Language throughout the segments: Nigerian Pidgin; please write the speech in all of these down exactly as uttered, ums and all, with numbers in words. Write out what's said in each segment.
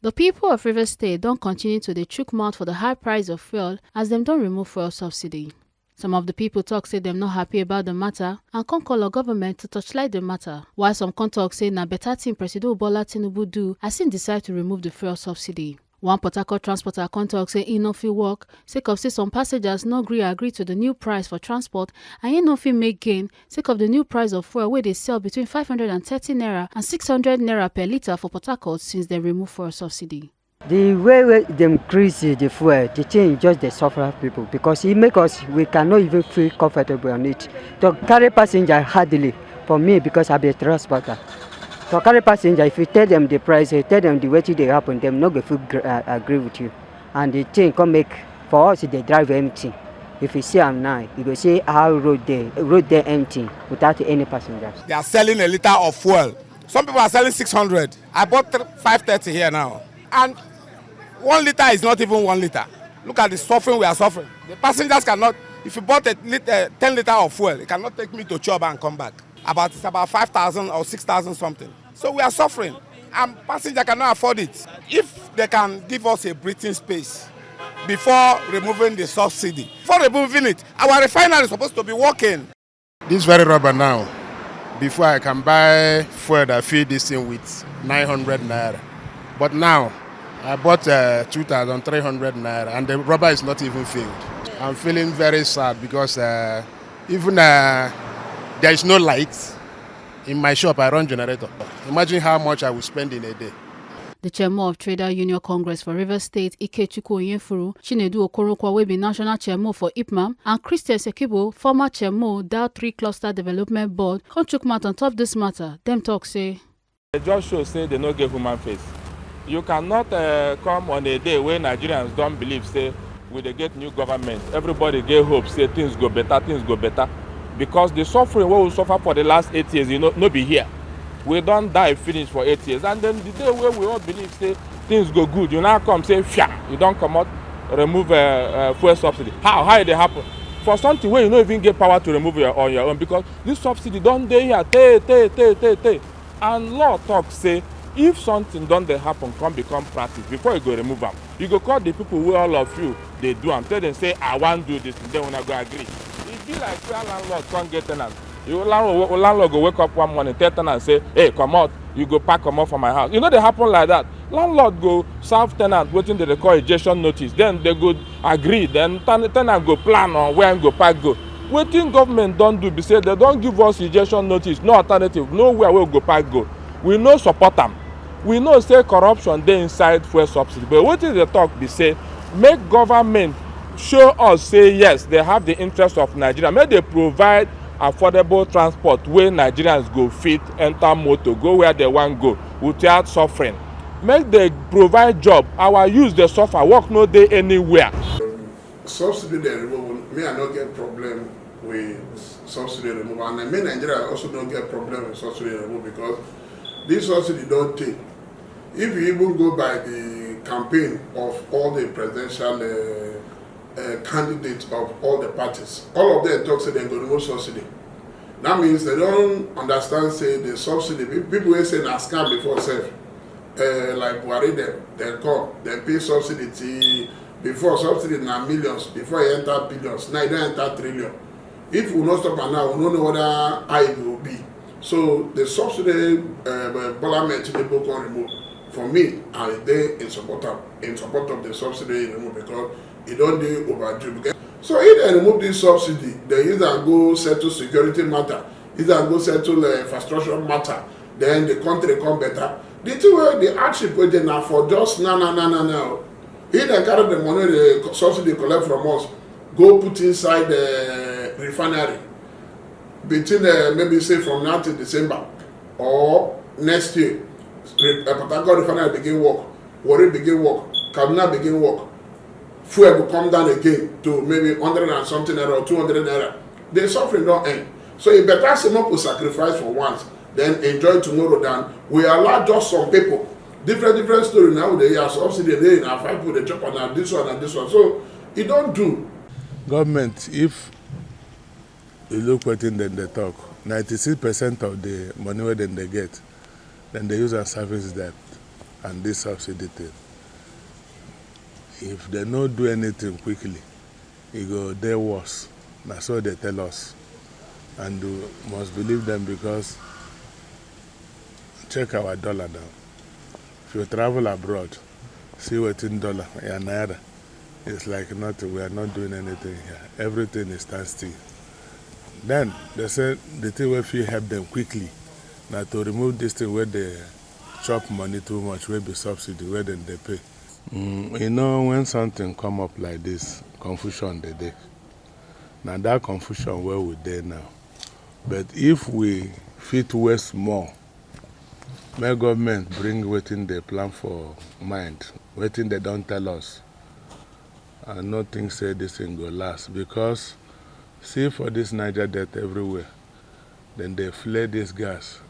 The people of Rivers State don continue to dey chook mouth for the high price of fuel as dem don remove fuel subsidy. Some of the people talk say dem no happy about the matter and come call on government to torchlight the matter, while some come talk say na better thing Presido Bola Tinubu do as im decide to remove the fuel subsidy. One Port Harcourt transporter come talk say e no fit work sake of say some passengers no gree agree to the new price for transport, and e no fit make gain sake of the new price of fuel wey dey sell between five hundred and thirty naira and six hundred naira per litre for Port Harcourt since dem remove fuel subsidy. The way wey dem increase the fuel, the thing just dey suffer people because e make us, we cannot even feel comfortable on it. To carry passenger hardly for me because I be a transporter. To carry passenger, if you tell them the price, you tell them the wetin dey happen, dem no go fit gr- uh, agree with you. And the thing come make for us, e dey drive empty. If you see am now, you go see how road dey, road dey empty without any passengers. They are selling a litre of fuel. Some people are selling six hundred. I bought thr- five thirty here now. And one litre is not even one litre. Look at the suffering we are suffering. The passengers cannot, if you bought a lit- uh, ten litre of fuel, it cannot take me to Choba and come back. About, it's about five thousand or six thousand something. So we are suffering. And passenger cannot afford it. If they can give us a breathing space before removing the subsidy, before removing it, our refinery is supposed to be working. This very rubber now, before I can buy fuel that feed this thing with nine hundred naira. But now, I bought uh, two thousand three hundred naira and the rubber is not even filled. I'm feeling very sad because uh, even uh, there is no light in my shop. I run generator. Imagine how much I will spend in a day. The chairman of Trader Union Congress for Rivers State, Ikechukwu Onyefuru, Chinedu Okoronkwo, wey be national chairman for ipman, and Christian Sekibo, former chairman, Dow three Cluster Development Board, come chook mouth on top this matter. Dem talk say, e just show say they no get human face. You cannot uh, come on a day wey Nigerians don believe say we dey get new government. Everybody get hope say things go better, things go better. Because the suffering wey we suffer for the last eight years, you know, no be here. We don die finish for eight years. And then the day wey we all believe say things go good, you now come say, fia, you don comot, remove uh, uh, fuel subsidy. How? How e dey happen? For something wey you no even get power to remove your, on your own, because this subsidy don dey here tey, tey, tey, tey, tey. And law talk say if something don dey happen, come become practice, before you go remove am, you go call the people wey all of you dey do am, tell them say, I wan do this thing, then una go agree. E be like where landlord come get tenant. You landlord, landlord go wake up one morning, tell tenant say, hey, comot, you go pack comot for my house. E no dey happen like that. Landlord go serve tenant wetin dem dey call ejection notice, then they go agree, then ten- tenant go plan on where im go pack go. Wetin government don do be say dem don give us ejection notice, no alternative, nowhere wey we go pack go. We no support am. We know say corruption dey inside fuel subsidy, but wetin dem talk be say make government show us say yes, they have the interest of Nigeria, make they provide affordable transport wey Nigerians go fit enter motor go where they wan go without suffering. Make they provide job. Our youth dey suffer, work no dey anywhere. Subsidy dem remove, me, I no get problem with subsidy remove, and many Nigerians also no get problem with subsidy remove because this subsidy don tey. If you even go by the campaign of all the presidential uh, uh, candidates of all the parties, all of them talk say dem go remove subsidy. That means they don understand say the subsidy, pe- people wey say na scam before sef, uh, like Buhari dem, dem come, dem pay subsidy till before, subsidy na millions, before e enter billions, now e don enter trillion. If we no stop am now, we no know whether how e go be. So the subsidy uh, Bola Ahmed Tinubu come remove, for me, I dey in support am, in support of the subsidy remove because e don dey overdue. Because so if dem remove this subsidy, dem use am go settle security matter, use am go settle uh, infrastructure matter, then the country come better. The thing wey the hardship wey dey na for just na na na na na o. If dem carry the money, the subsidy collect from us, go put inside the refinery between uh, maybe say from now till December or next year, re- uh, Port Harcourt refinery begin work, Warri begin work, Kaduna begin work, fuel go come down again to maybe hundred and something naira or two hundred naira. The suffering don end. So e better say make we sacrifice for once, then enjoy tomorrow than we allow just some people. Different different story now we dey hear, subsidy dey, na five people dey chop am, na this one, na this one. So e don do. Government, if you look wetin dem dey talk, ninety-six percent of the money wey dem dey get, dem dey use am service debt. and this subsidy thing. If they no do anything quickly, e go dey worse. Na so they tell us. And we must believe them because check our dollar now. If you travel abroad, see wetin dollar, your naira, it's like nothing. We are not doing anything here. Everything is standstill. Then they say the thing wey fit help them quickly na to remove this thing wey dey chop money too much, wey be subsidy wey dem dey pay. Mm, you know, when something come up like this, confusion dey dey. Na that confusion where we dey now. But if we fit wait small, make government bring wetin they plan for mind, wetin they don tell us, I no think say this thing go last, because see, for this Niger Delta everywhere, then they flare this gas.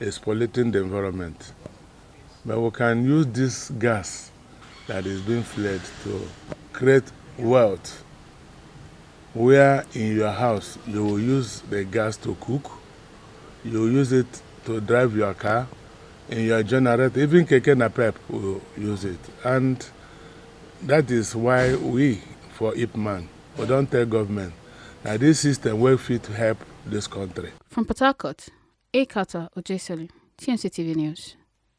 It's polluting the environment. But we can use this gas that is being flared to create wealth, where in your house you will use the gas to cook, you will use it to drive your car, in your generator, even keke napep will use it. And that is why we for Ip Man, we don tell government that this system will fit help this country. From Port Harcourt, Ekata Ojesoli, T M C T V News.